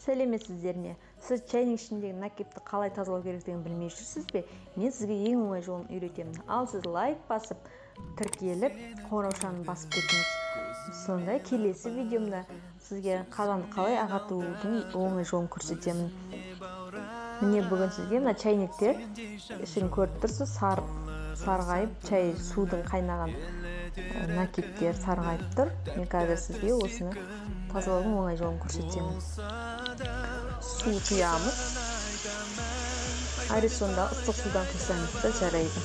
Сәлеметсіздер ме? Сіз чайник ішіндегі накипті қалай тазалау керектігін білмей жүрсіз бе? Мен сізге ең оңай жолын үйретемін. Ал сіз лайк басып, тіркеліп, қоңыраушаны басып кетіңіз. Сонда келесі видеомда сізге қазанды қалай ағартудың оңай жолын көрсетемін. Міне бүгін сізге мына чайниктер ішін көріп тұрсыз, сарғайып, чай судың қайнаған накиптер сарғайып тұр. Мен қазір сізге осыны тазалаудың оңай жолын көрсетемін. Су құямыз. Арисонда ыстық судан құйсаңыз да жарайды.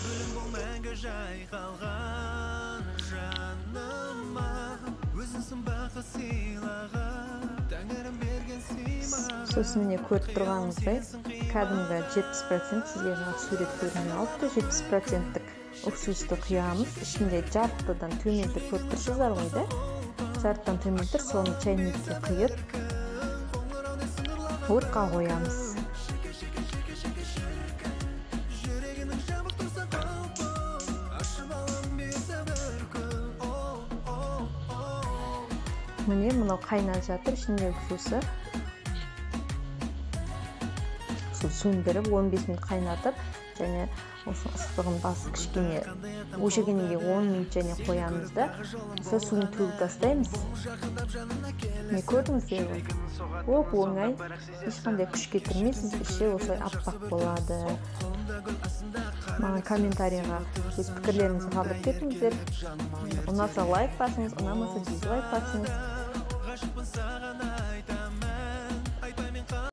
Сосын міне көріп тұрғаныңыздай, кәдімгі 70% сізге жаңа сурет көріне алыпты. 70%-тік уксусты құямыз. Ішінде жартыдан төмен тұр, көріп тұрсыздар ғой да? Жартыдан төмен тұр, соны чайникке құйып, отқа қоямыз. Міне мынау қайнап жатыр, ішіндегі сусы. Су сөндіріп, 15 минут қайнатып, және осы ыстығын басып кішкене өшіргеннен кейін 10 минут және қоямыз да, сол суын төгіп тастаймыз. Міне көрдіңіздер ғой? Оп оңай, ешқандай күш кетірмейсіз, іші осылай аппақ болады. Маған комментарийға өз пікірлеріңізді қалдырып кетіңіздер. Ұнаса лайк басыңыз, ұнамаса дизлайк басыңыз.